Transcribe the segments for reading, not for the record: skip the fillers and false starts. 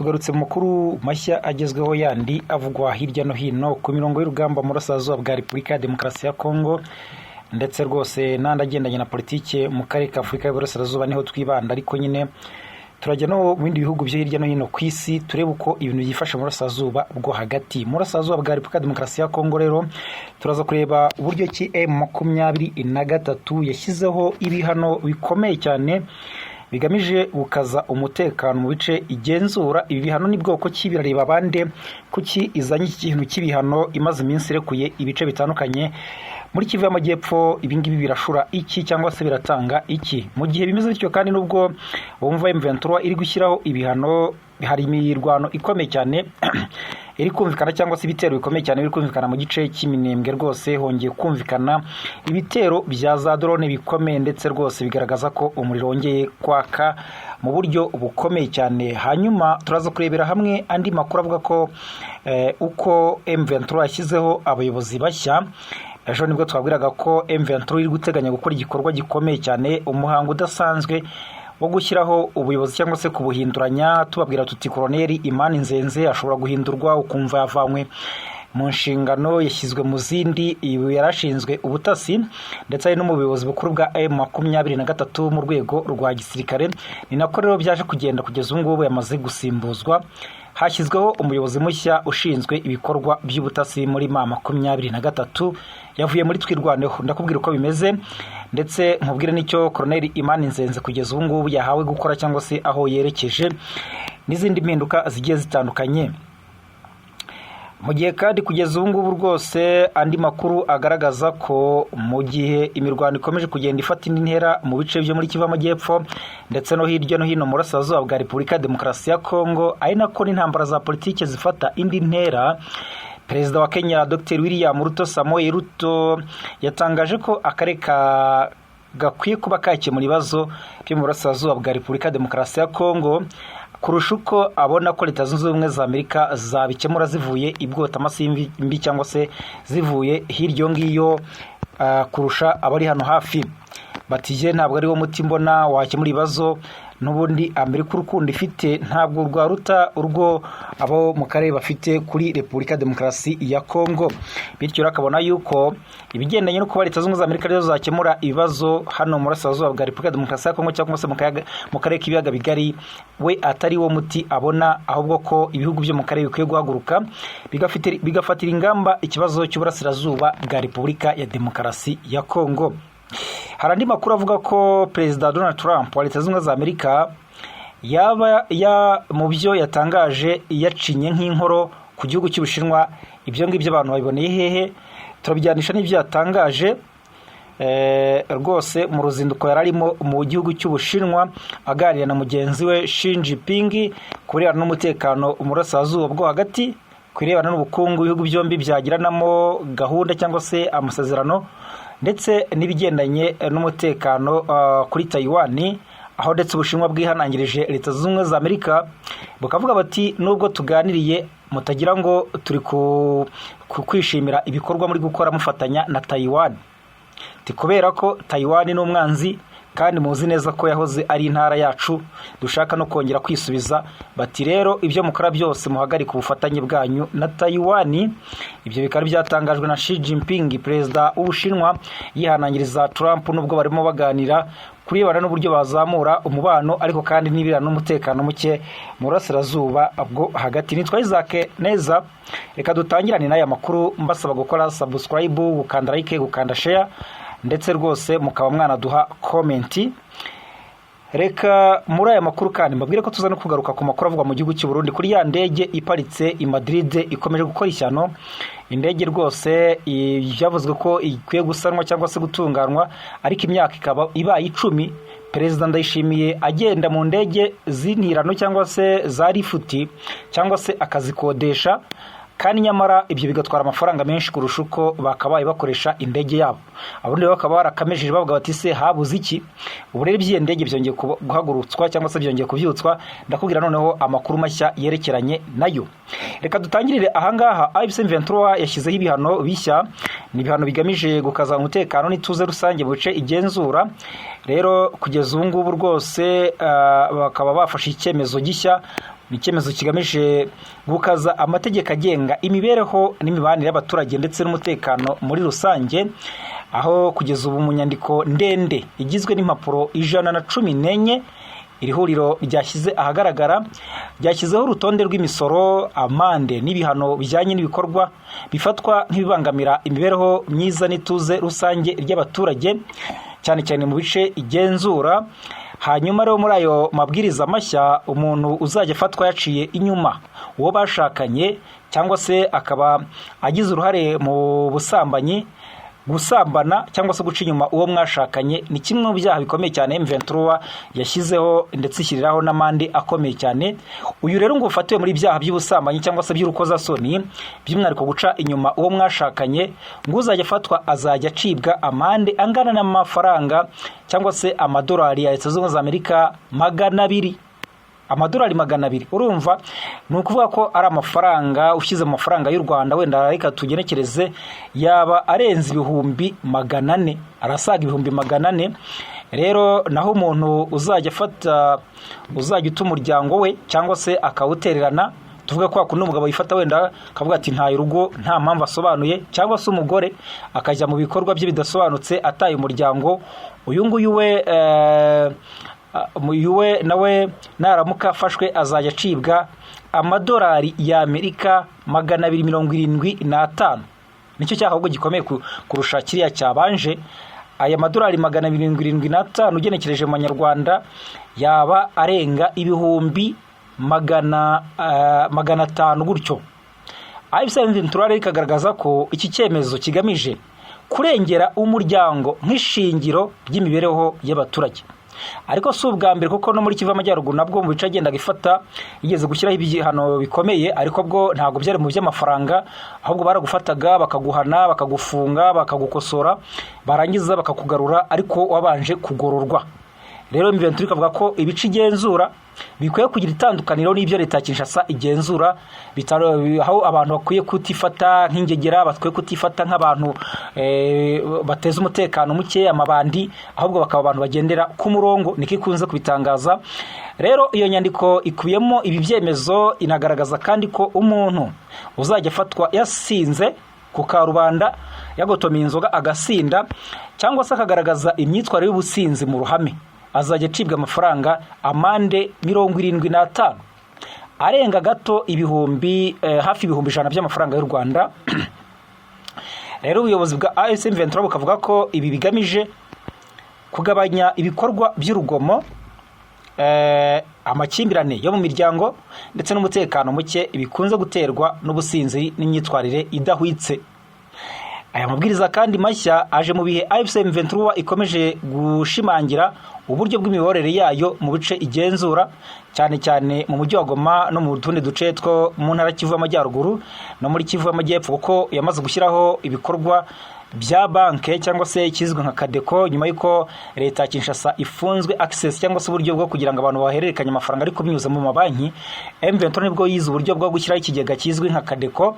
Tugarutse mu makuru mashya agezweho yandi avugwa hirya no hino ku mirongo y'urugamba mu burasirazuba bwa Repubulika ya Demokarasi ya Kongo, ndetse rwose n'andi agendanye na politike mu karere ka Afurika y'Uburasirazuba niho twibanda, ariko nyine turajya no mu bindi bihugu byo hirya no hino ku isi, turebe uko ibintu byifashe mu burasirazuba bwo hagati. Mu burasirazuba bwa Repubulika ya Demokarasi ya Kongo rero turaza kureba uburyo ki M23 yashyizeho ibihano bikomeye cyane bigamije gukaza umutekano mu bice igenzura. Ibi bihano ni bwoko ki? Birareba bande? Kuki izanye iki kintu cy'ibihano imaze iminsi irekuye ibice bitandukanye muri Kivu y'Amajyepfo? Ibi ngibi birashura iki cyangwa se biratanga iki? Mu gihe bimeze bityo kandi, nubwo bumva M23 iri gushyiraho ibihano, hari imirwano ikomeye cyane iri kumvikana cyangwa se ibitero bikomeye cyane biri kumvikana mu gice cy'Iminembwe. Rwose hongeye kumvikana ibitero bya za drone bikomeye, ndetse rwose bigaragaza ko umuriro wongeye kwaka mu buryo bukomeye cyane. Hanyuma turaza kurebera hamwe andi makuru avuga ko uko M23 yashyizeho abayobozi bashya. Ejo nibwo twabwiraga ko M23 iri guteganya gukora igikorwa gikomeye cyane, umuhango udasanzwe wo gushyiraho ubuyobozi cyangwa se kubuhinduranya. Tubabwira tuti Koroneri Imani Nzenze ashobora guhindurwa, ukumva yavanywe mu nshingano yashyizwe mu zindi. Ibi yarashinzwe ubutasi ndetse ari no mu buyobozi bukuru bwa M23 mu rwego rwa gisirikare. Ni nako rero byaje kugenda. Kugeza ubu ngubu yamaze gusimbuzwa, hashyizweho umuyobozi mushya ushinzwe ibikorwa by'ubutasi muri M23, yavuye muri Twirwaneho. Ndakubwira uko bimeze, ndetse nkubwire n'icyo Koroneri Imani Nzenze kugeza ubu ngubu yahawe gukora cyangwa se aho yerekeje, n'izindi mpinduka zigiye zitandukanye. Mu gihe kandi kugeza ubu ngubu rwose andi makuru agaragaza ko mu gihe imirwano ikomeje kugenda ifata indi ntera mu bice byo muri Kivu Amajyepfo ndetse no hirya no hino mu burasirazuba bwa Repubulika ya Demokarasi ya Kongo, ari nako n'intambara za politiki zifata indi ntera. Perezida wa Kenya, Dr William Ruto Samoei Ruto, yatangaje ko akarere ka gakwiye kuba kakemura ibibazo byo mu burasirazuba bwa Repubulika ya Demokarasi ya Kongo kurusha uko abona ko Leta Zunze Ubumwe za Amerika zabikemura zivuye ibwotamasimbi cyangwa se zivuye hirya ngiyo kurusha abari hano hafi. Bati: "Ntabwo ari wo muti mbona wakemura ibibazo. N'ubundi Amerika urukundo ifite ntabwo rwaruta urwo abo mu karere bafite kuri Repubulika Demokarasi ya Kongo." Bityo rero akabona yuko ibigendanye no kuba Leta Zunze Ubumwe za Amerika arizo zakemura ibibazo hano mu burasirazuba bwa Repubulika Demokarasi ya Kongo cyangwa se mu karere k'Ibiyaga Bigari, we atari wo muti abona, ahubwo ko ibihugu byo mu karere bikwiye guhaguruka bigafatira ingamba ikibazo cy'uburasirazuba bwa Repubulika ya Demokarasi ya Kongo. Hari andi makuru avuga ko Perezida Donald Trump wa Leta Zunze Ubumwe za Amerika yaba ya mu byo yatangaje yacinye nk'inkoro ku gihugu cy'Ubushinwa. Ibyo ngibyo abantu babiboneye hehe? Turabijyanisha n'ibyo yatangaje rwose mu ruzinduko yari arimo mu gihugu cy'Ubushinwa, aganira na mugenzi we Xi Jinping ku birebana n'umutekano mu burasirazuba bwo hagati, ku birebana n'ubukungu ibihugu byombi byagiranamo gahunda cyangwa se amasezerano, ndetse n'ibigendanye n'umutekano kuri Taiwan, aho ndetse Ubushinwa bwihanangirije Leta Zunze Ubumwe za Amerika, bukavuga bati: "Nubwo tuganiriye, mutagira ngo turi kwishimira ibikorwa muri gukora mufatanya na Taiwan, kubera ko Taiwan ni umwanzi kandi muzi neza ko yahoze ari intara yacu dushaka no kongera kwisubiza." Bati: "Rero ibyo mukora byose muhagarike ubufatanye bwanyu na Taiwan." Ibyo bikaba byatangajwe na Xi Jinping, perezida w'Ubushinwa, yihanangiriza Trump, nubwo barimo baganira kurebana n'uburyo bazamura umubano, ariko kandi n'ibirana n'umutekano muke mu burasirazuba bwo hagati. Nitwa Isaac Neza. Reka dutangirane n'aya makuru, mbasaba gukora subscribe, gukanda like, gukanda share, ndetse rwose mukaba mwanaduha comment. Reka muri aya makuru kandi mbabwire ko tuza no kugaruka ku makuru avugwa mu gihugu cy'u Burundi kuri ya ndege iparitse i Madrid ikomeje gukora ishyano. Indege rwose byavuzwe ko ikwiye gusanwa cyangwa se gutunganywa, ariko imyaka ikaba ibaye 10 Perezida Ndayishimiye agenda mu ndege z'intirano cyangwa se za lifuti cyangwa se akazikodesha, kandi nyamara ibyo bigatwara amafaranga menshi kurusha uko bakabaye bakoresha indege yabo. Abundi bakaba barakamejeje bavuga bati: "Se habuze iki?" Ubu rero iby'iyo ndege byongeye guhagurutswa cyangwa se byongeye kubyutswa. Ndakubwira noneho amakuru mashya yerekeranye nayo. Reka dutangirire ahangaha. AFC M23 yashyizeho ibihano bishya, ni ibihano bigamije gukaza umutekano n'ituze rusange mu bice igenzura. Rero kugeza ubu ngubu rwose bakaba bafashe icyemezo gishya, ni icyemezo kigamije gukaza amategeko agenga imibereho n'imibanire y'abaturage ndetse n'umutekano muri rusange, aho kugeza ubu mu nyandiko ndende igizwe n'impapuro 114 iri huriro ryashyize ahagaragara, ryashyizeho urutonde rw'imisoro, amande n'ibihano bijyanye n'ibikorwa bifatwa nk'ibibangamira imibereho myiza n'ituze rusange ry'abaturage, cyane cyane mu bice igenzura. Hanyuma rero muri ayo mabwiriza mashya, umuntu uzajya afatwa yaciye inyuma uwo bashakanye, cyangwa se akaba agize uruhare mu busambanyi, gusambana cyangwa se guca inyuma uwo mwashakanye ni kimwe mu byaha bikomeye cyane M23 yashyizeho, ndetse ishyiriraho n'amande akomeye cyane. Uyu rero ngo ufatiwe muri byaha by'ubusambanyi cyangwa se by'urukozasoni, by'umwihariko guca inyuma uwo mwashakanye, ngo uzajya afatwa azajya acibwa amande angana n'amafaranga cyangwa se amadolari ya Leta Zunze Ubumwe za Amerika 200, amadolari 200. Urumva ni ukuvuga ko ari amafaranga, ushyize mu mafaranga y'u Rwanda wenda reka tugenekereze, yaba arenze 400,000, arasaga 400,000. Rero naho umuntu uzajya afata, uzajya uta umuryango we cyangwa se akawutererana, tuvuge ko hakunda umugabo yifata wenda akavuga ati ntaye urugo nta mpamvu asobanuye, cyangwa se umugore akajya mu bikorwa bye bidasobanutse ataye umuryango, uyu nguyu we uyu we nawe naramuka afashwe azajya acibwa amadolari y'Amerika 275. Nicyo cyaha ahubwo gikomeye kurusha kiriya cyabanje. Aya madolari 275 ugenekereje mu manyarwanda yaba arenga ibihumbi 500 gutyo. AFC M23 ikagaragaza ko iki cyemezo kigamije kurengera umuryango nk'ishingiro ry'imibereho y'abaturage. Ariko si ubwa mbere, kuko no muri Kivu Amajyaruguru nabwo mu bice agendaga ifata yigeze gushyiraho ibihano bikomeye, ariko bwo ntabwo byari mu by'amafaranga, ahubwo baragufataga bakaguhana, bakagufunga, bakagukosora, barangiza bakakugarura ariko wabanje kugororwa. Rero M23 ikavuga ko ibice igenzura bikwiye kugira itandukaniro n'ibyo leta ya Kinshasa igenzura, aho abantu bakwiye kutifata nk'ingegera, bakwiye kutifata nk'abantu bateza umutekano muke, amabandi, ahubwo bakaba abantu bagendera ku murongo. Niko ikunze kubitangaza. Rero iyo nyandiko ikubiyemo ibi byemezo, inagaragaza kandi ko umuntu uzajya afatwa yasinze ku karubanda, yagotomeye inzoga agasinda, cyangwa se akagaragaza imyitwarire y'ubusinzi mu ruhame, azajya acibwa amafaranga amande 75, arenga gato ibihumbi hafi 100,000 by'amafaranga y'u Rwanda. Rero ubuyobozi bwa AFC M23 bukavuga ko ibi bigamije kugabanya ibikorwa by'urugomo, amakimbirane yo mu miryango ndetse n'umutekano muke bikunze guterwa n'ubusinzi n'imyitwarire idahwitse. Aya mabwiriza kandi mashya aje mu bihe AFC M23 ikomeje gushimangira uburyo bw'imiyoborere yayo mu bice igenzura, cyane cyane mu mujyi wa Goma no mu tundi duce two mu ntara Kivu y'Amajyaruguru no muri Kivu y'Amajyepfo, kuko yamaze gushyiraho ibikorwa bya banke cyangwa se ikizwi nka CADECO, nyuma y'uko leta ya Kinshasa ifunzwe access cyangwa se uburyo bwo kugira ngo abantu bahererekanye amafaranga ariko binyuze mu mabanki. M23 nibwo yize uburyo bwo gushyiraho ikigega kizwi nka CADECO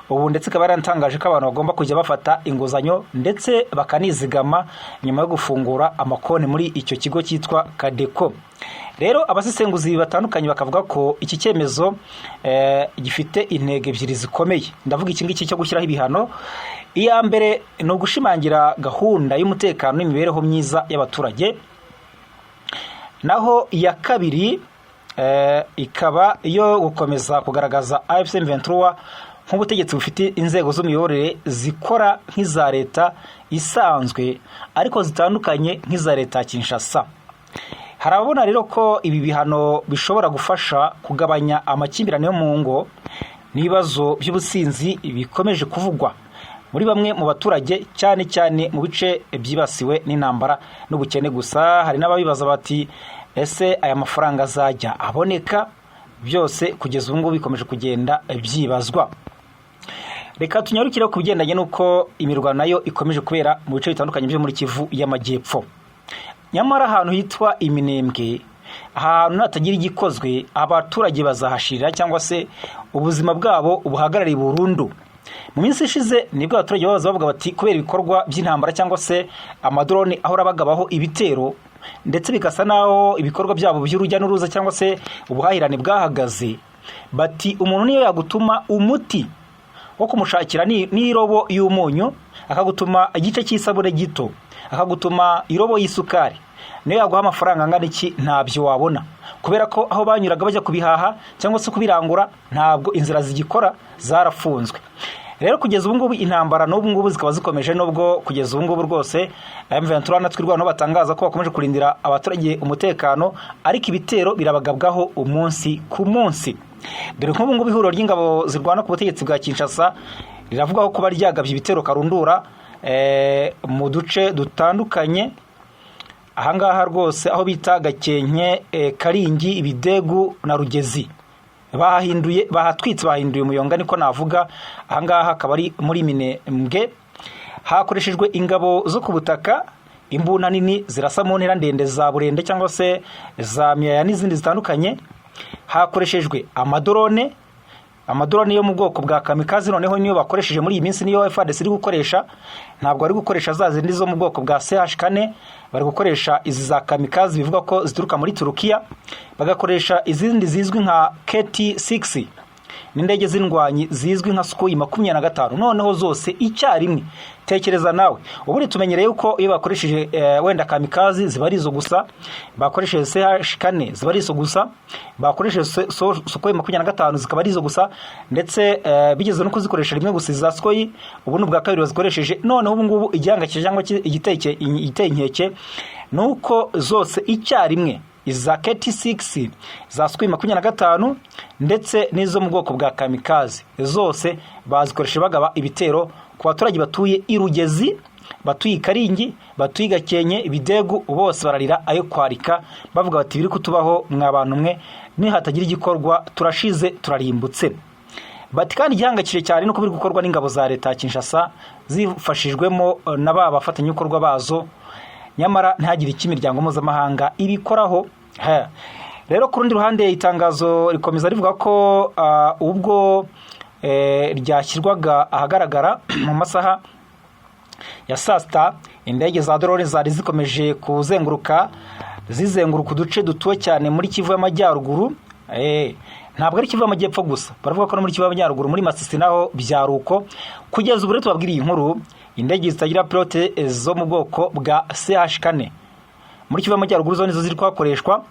ubu, ndetse ikaba yaratangaje ko abantu bagomba kujya bafata inguzanyo ndetse bakanizigama nyuma yo gufungura amakonti muri icyo kigo cyitwa CADECO. Rero abasesenguzi batandukanye bakavuga ko iki cyemezo gifite intego ebyiri zikomeye. Ndavuga iki ngiki cyo gushyiraho ibihano. Iya mbere ni ugushimangira gahunda y'umutekano n'imibereho myiza y'abaturage, naho iya kabiri ikaba iyo gukomeza kugaragaza AFC M23 nk'ubutegetsi bufite inzego z'imiyoborere zikora nk'iza leta isanzwe ariko zitandukanye nk'iza leta ya Kinshasa. Hari ababona rero ko ibi bihano bishobora gufasha kugabanya amakimbirane yo mu ngo n'ibibazo by'ubusinzi bikomeje kuvugwa muri bamwe mu baturage, cyane cyane mu bice byibasiwe n'intambara n'ubukene. Gusa hari n'ababibaza bati: "Ese aya mafaranga azajya aboneka?" Byose kugeza ubu ngubu bikomeje kugenda byibazwa. Reka tunyarukire ku bigendanye n'uko imirwano nayo ikomeje kubera mu bice bitandukanye byo muri Kivu y'Amajyepfo. Nyamara ahantu hitwa Iminembwe Ahantu hatagira igikozwe, abaturage bazahashirira cyangwa se ubuzima bwabo buhagarariye burundu. Mu minsi ishize nibwo abaturage babaza bavuga bati kubera ibikorwa by'intambara cyangwa se amadrone ahora bagabaho ibitero, ndetse bigasa naho ibikorwa byabo by'urujya n'uruza cyangwa se ubuhahirane bwahagaze, bati umuntu niyo yagutuma umuti wo kumushakira n'irobo y'umunyu, akagutuma igice cy'isabune gito, akagutuma irobo y'isukari, niyo yaguha amafaranga angana iki, ntabyo wabona, kubera ko aho banyuraga bajya kubihaha cyangwa se kubirangura ntabwo inzira zigikora, zarafunzwe. Rero kugeza ubu ngubu intambara n'ubu ngubu zikaba zikomeje, nubwo kugeza ubu ngubu rwose M23 na Twirwaneho batangaza ko bakomeje kurindira abaturage umutekano, ariko ibitero birabagabwaho umunsi ku munsi. Dore nk'ubu ngubu ihuriro ry'ingabo zirwana ku butegetsi bwa Kinshasa riravuga ko kuba ryagabye ibitero karundura mu duce dutandukanye ahangaha rwose, aho bita Gakenke, Karingi, Ibidegu na Rugezi. Bahahinduye, bahatwitse, bahinduye umuyonga, niko navuga. Ahangaha akaba ari muri Minembwe. Hakoreshejwe ingabo zo ku butaka, imbunda nini zirasa mu ntera ndende za Burende cyangwa se za Miyaya n'izindi zitandukanye. Hakoreshejwe amadrone, amadrone yo mu bwoko bwa kamikazi. Noneho niyo bakoresheje muri iyi minsi, niyo FARDC iri gukoresha. Ntabwo bari gukoresha za zindi zo mu bwoko bwa CH4, bari gukoresha izi za kamikazi bivuga ko zituruka muri Turukiya, bagakoresha izindi zizwi nka KT6 n'indege z'indwanyi zizwi nka Sukhoi 25, noneho zose icyarimwe. Tekereza nawe, ubundi tumenyereye yuko iyo bakoresheje wenda kamikazi ziba ari izo gusa, bakoresheje CH4 ziba ari izo gusa, bakoresheje Sukhoi 25 zikaba ari izo gusa, ndetse bigeze no kuzikoresha rimwe gusa za Sukhoi, ubu ni ubwa kabiri bazikoresheje. Noneho ubu ngubu igihangayikishije cyangwa igiteye inkeke ni uko zose icyarimwe, iza KT6, za Sukhoi 25 ndetse n'izo mu bwoko bwa kamikazi, zose bazikoresheje bagaba ibitero ku baturage batuye i Rugezi, batuye i Karingi, batuye i Gakenke, Ibidegu, bose bararira ayo kwarika, bavuga bati biri kutubaho mwa bantu mwe, nihatagira igikorwa turashize, turarimbutse. Bati kandi igihangayikishije cyane nuko biri gukorwa n'ingabo za leta ya Kinshasa zifashijwemo na ba bafatanyabikorwa bazo, nyamara ntihagire icyo imiryango mpuzamahanga ibikoraho. Rero ku rundi ruhande, itangazo rikomeza rivuga ko ubwo ryashyirwaga ahagaragara mu masaha ya saa sita, indege za drone zari zikomeje kuzenguruka, zizenguruka uduce dutuwe cyane muri Kivu y'Amajyaruguru. Ntabwo ari Kivu y'Amajyepfo gusa, baravuga ko no muri Kivu y'Amajyaruguru, muri Masisi naho byari uko. Kugeza ubu rero tubabwira iyi nkuru, indege zitagira pilote zo mu bwoko bwa CH4 muri Kivu y'Amajyaruguru zo nizo ziri kuhakoreshwa,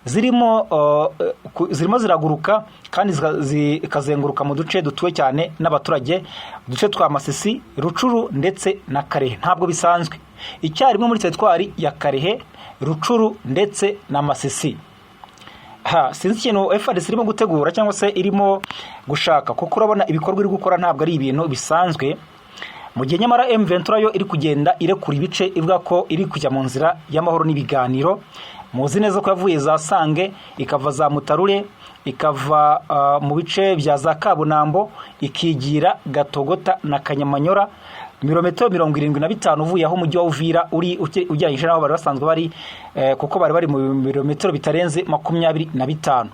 zirimo ziraguruka kandi zikazenguruka mu duce dutuwe cyane n'abaturage, uduce twa Masisi, Rucuru ndetse na Karehe. Ntabwo bisanzwe, icyarimwe muri teritwari ya Karehe, Rucuru ndetse na Masisi. Ha, sinzi ikintu FARDC irimo gutegura cyangwa se irimo gushaka, kuko urabona ibikorwa iri gukora ntabwo ari ibintu bisanzwe, mu gihe nyamara M23 yo iri kugenda irekura ibice, ivuga ko iri kujya mu nzira y'amahoro n'ibiganiro. Muzi neza ko yavuye za Sange, ikava za Mutarure, ikava mu bice bya za Kabunambo, ikigira Gatogota na Kanyamanyora, ibirometero 75 uvuye aho umujyi wa Uvira uri ugereranyije n'aho bari basanzwe bari, kuko bari bari mu birometero bitarenze 25.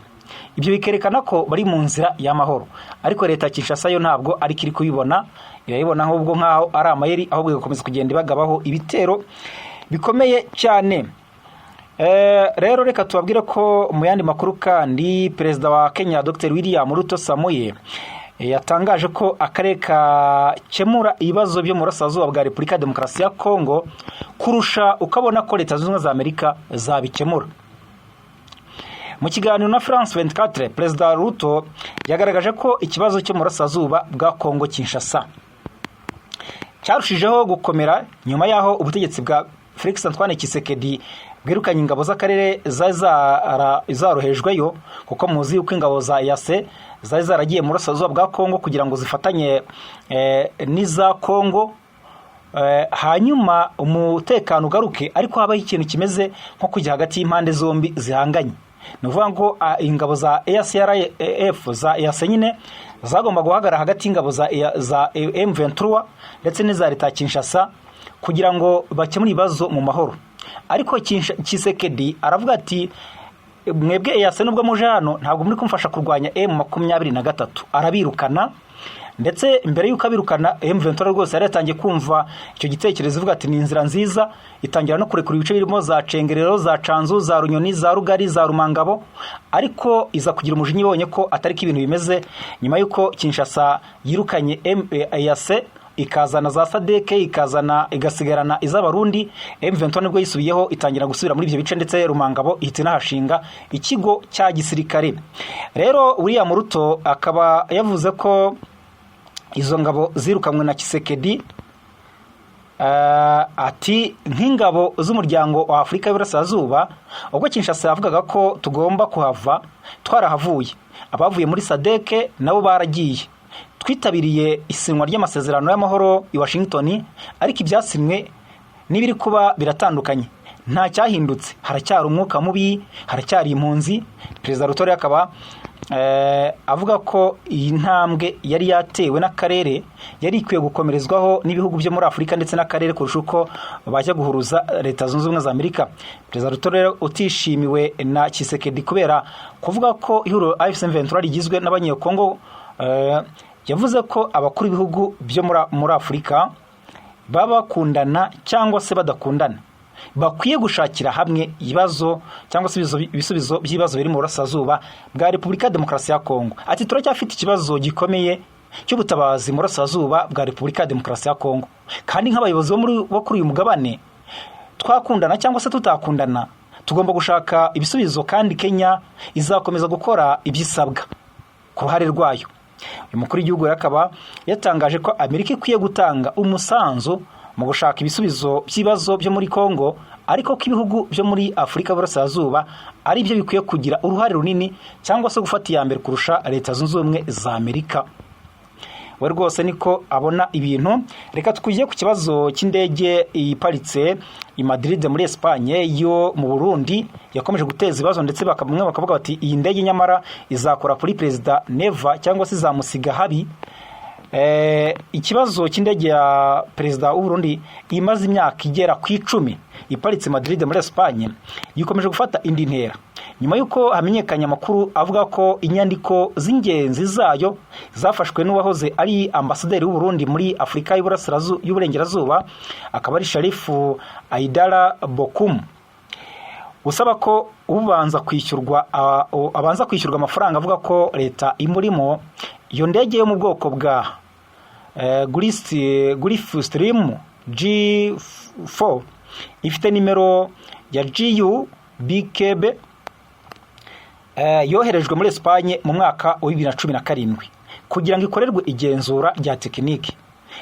Ibyo bikerekana ko bari mu nzira y'amahoro, ariko leta ya Kinshasa yo ntabwo ariko iri kubibona, irayibona ahubwo nk'aho ari amayeri, ahubwo igakomeza kugenda ibagabaho ibitero bikomeye cyane. Rero reka tubabwire ko mu yandi makuru kandi, perezida wa Kenya Dr William Ruto Samoei yatangaje ko akarere kakemura ibibazo byo mu burasirazuba bwa Repubulika ya Demokarasi ya Kongo kurusha ukabona ko Leta Zunze Ubumwe za Amerika zabikemura. Mu kiganiro na France 24, Perezida Ruto yagaragaje ko ikibazo cyo mu burasirazuba bwa Kongo Kinshasa cyarushijeho gukomera nyuma y'aho ubutegetsi bwa Felix Antoine Tshisekedi bwirukanye ingabo z'akarere zari zarohejweyo, kuko muzi yuko ingabo za EAC zari zaragiye mu burasirazuba bwa Kongo kugira ngo zifatanye n'iza Kongo, hanyuma umutekano ugaruke, ariko habaho ikintu kimeze nko kujya hagati y'impande zombi zihanganye. Ni ukuvuga ngo ingabo za EACRF, za EAC nyine, zagomba guhagarara hagati y'ingabo za M23 ndetse n'iza leta ya Kinshasa kugira ngo bakemure ibibazo mu mahoro, ariko Tshisekedi aravuga ati Mwebwe EAC, nubwo muje hano, ntabwo muri kumfasha kurwanya M23. Arabirukana. Ndetse mbere y'uko abirukana, M23 rwose yari yatangiye kumva icyo gitekerezo, ivuga ati ni inzira nziza, itangira no kurekura ibice birimo za Cengerero, za Canzu, za Runyoni, za Rugari, za Rumangabo, ariko iza kugira umujinya ibonye ko atari ko ibintu bimeze, nyuma y'uko Kinshasa yirukanye EAC, ikazana za SADC, ikazana, igasigarana iz'Abarundi. M23 nibwo yisubiyeho, itangira gusubira muri ibyo bice, ndetse Rumangabo ihita inahashinga ikigo cya gisirikare. Rero William Ruto akaba yavuze ko izo ngabo zirukanwe na Tshisekedi. Ati nk'ingabo z'umuryango wa Afurika y'Iburasirazuba, ubwo Kinshasa yavugaga ko tugomba kuhava, twarahavuye. Abavuye muri SADC nabo baragiye. Twitabiriye isinywa ry'amasezerano y'amahoro i Washington, ariko ibyasinywe n'ibiri kuba biratandukanye. Nta cyahindutse, haracyari umwuka mubi, haracyari impunzi. Perezida Ruto akaba avuga ko iyi ntambwe yari yatewe n'akarere yari ikwiye gukomerezwaho n'ibihugu byo muri Afurika ndetse n'akarere, kurusha uko bajya guhuruza Leta Zunze Ubumwe za Amerika. Perezida Ruto rero utishimiwe na Tshisekedi kubera kuvuga ko ihuriro AFC M23 rigizwe n'Abanyekongo, yavuze ko abakuru b'ibihugu byo muri Afurika baba bakundana cyangwa se badakundana, bakwiye gushakira hamwe ibibazo cyangwa se ibisubizo by'ibibazo biri mu burasirazuba bwa Repubulika ya Demokarasi ya Kongo. Ati turacyafite ikibazo gikomeye cy'ubutabazi mu burasirazuba bwa Repubulika ya Demokarasi ya Kongo, kandi nk'abayobozi bo kuri uyu mugabane, twakundana cyangwa se tutakundana, tugomba gushaka ibisubizo, kandi Kenya izakomeza gukora ibyo isabwa ku ruhare rwayo. Uyu mukuru w'igihugu akaba yatangaje ko Amerika ikwiye gutanga umusanzu mu gushaka ibisubizo by'ibibazo byo muri Kongo, ariko ko ibihugu byo muri Afurika y'Uburasirazuba ari byo bikwiye kugira uruhare runini cyangwa se gufata iya mbere kurusha Leta Zunze Ubumwe za Amerika. We rwose niko abona ibintu. Reka tujye ku kibazo cy'indege iparitse i Madrid muri Espagne yo mu Burundi, yakomeje guteza ibibazo, ndetse bamwe bakavuga bati iyi ndege nyamara izakora kuri Perezida Neva cyangwa se izamusiga habi. Ikibazo cy'indege ya perezida w'u Burundi imaze imyaka igera ku 10 iparitse Madrid muri Espagne gikomeje gufata indi ntera, nyuma y'uko hamenyekanye amakuru avuga ko inyandiko z'ingenzi zayo zafashwe n'uwahoze ari ambasaderi w'u Burundi muri Afurika y'Uburengerazuba, akaba ari Sharifu Aidara Bokum, usaba ko ubanza kwishyurwa, abanza kwishyurwa amafaranga avuga ko leta imurimo. Iyo ndege yo mu bwoko bwa Gulfstream G4 ifite nimero ya GU BKB, yoherejwe muri Espagne mu mwaka wa 2017 kugira ngo ikorerwe igenzura rya tekinike.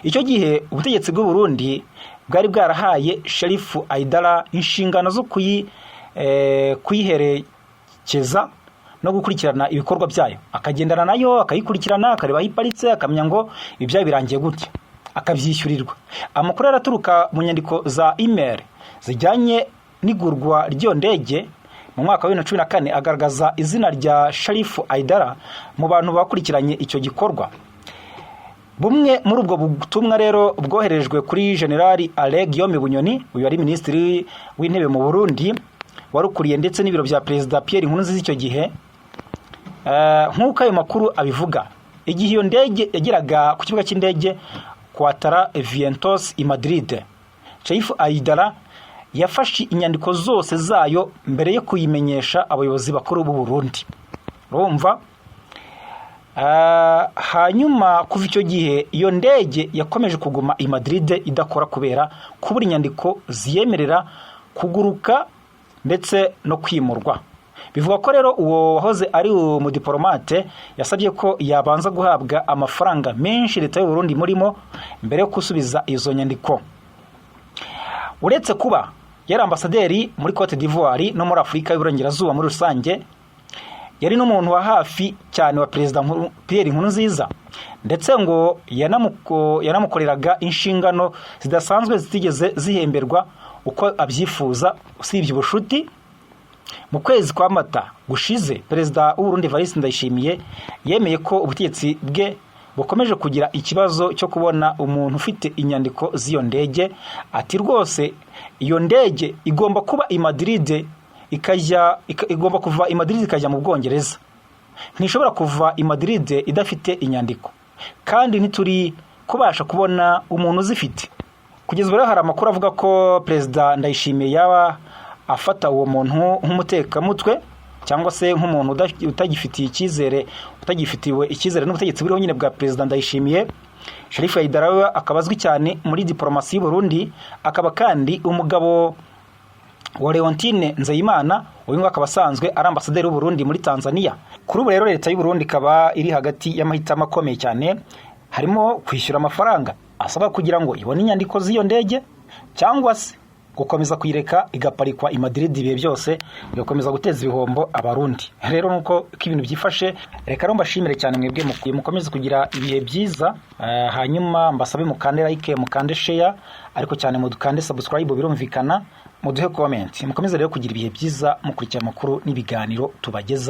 Icyo gihe ubutegetsi bw'u Burundi bwari bwarahaye Sharifu Aidara inshingano zo kuyiherekeza no gukurikirana ibikorwa byayo, akagendana nayo, akayikurikirana, akareba aho iparitse, akamenya ngo ibyayo birangiye gutya, akabyishyurirwa. Amakuru araturuka mu nyandiko za email zijyanye n'igurwa ry'iyo ndege mu mwaka wa 2014 agaragaza izina rya Sharifu Aidara mu bantu bakurikiranye icyo gikorwa. Bumwe muri ubwo butumwa rero bwoherejwe kuri Generali Alain Guillaume Bunyoni, uyu wari Minisitiri w'Intebe mu Burundi, warukuriye ndetse n'ibiro bya Perezida Pierre Nkurunziza icyo gihe. Nk'uko ayo makuru abivuga, igihe iyo ndege yageraga ku kibuga cy'indege Cuatro Vientos i Madrid, Sharifu Aidara yafashe inyandiko zose zayo mbere yo kuyimenyesha abayobozi bakuru b'u Burundi. Urumva, hanyuma kuva icyo gihe iyo ndege yakomeje kuguma i Madrid idakora kubera kubura inyandiko ziyemerera kuguruka ndetse no kwimurwa. Bivuga ko rero uwo wahoze ari umudiporomate yasabye ko yabanza guhabwa amafaranga menshi leta y'u Burundi murimo mbere yo gusubiza izo nyandiko. Uretse kuba yari ambasaderi muri Cote d'Ivoire no muri Afurika y'Uburengerazuba muri rusange, yari n'umuntu wa hafi cyane wa Perezida Pierre Nkurunziza, ndetse ngo yanamukoreraga inshingano zidasanzwe zitigeze zihemberwa uko abyifuza, usibye ubushuti. Mu kwezi kwa Mata gushize, Perezida w'u Burundi Evariste Ndayishimiye yemeye ko ubutegetsi bwe bukomeje kugira ikibazo cyo kubona umuntu ufite inyandiko z'iyo ndege. Ati rwose iyo ndege igomba kuba i Madrid. ikajya igomba kuva i Madrid ikajya mu Bwongereza. Ntishobora kuva i Madrid idafite inyandiko, kandi ntituri kubasha kubona umuntu uzifite kugeza ubu. Rero hari amakuru avuga ko Perezida Ndayishimiye yaba afata uwo muntu nk'umutekamutwe cyangwa se nk'umuntu utagifitiye icyizere, utagifitiwe icyizere n'ubutegetsi buriho nyine bwa Perezida Ndayishimiye. Sharifu Haidara we akaba azwi cyane muri diporomasi y'u Burundi, akaba kandi umugabo wa Leontine Nzeyimana. Uyu nguyu akaba asanzwe ari ambasaderi w'u Burundi muri Tanzania. Kuri ubu rero leta y'u Burundi ikaba iri hagati y'amahitamo akomeye cyane, harimo kwishyura amafaranga asabwa kugira ngo ibone inyandiko z'iyo ndege, cyangwa se gukomeza kuyireka igaparikwa i Madrid ibihe byose, igakomeza guteza ibihombo Abarundi. Rero nuko ko ibintu byifashe. Reka rero mbashimire cyane mwebwe mukomeze kugira ibihe byiza, hanyuma mbasabe mukande like, mukande share, ariko cyane mudukande subscribe, birumvikana muduhe comment. Mukomeze rero kugira ibihe byiza mukurikira amakuru n'ibiganiro tubageza.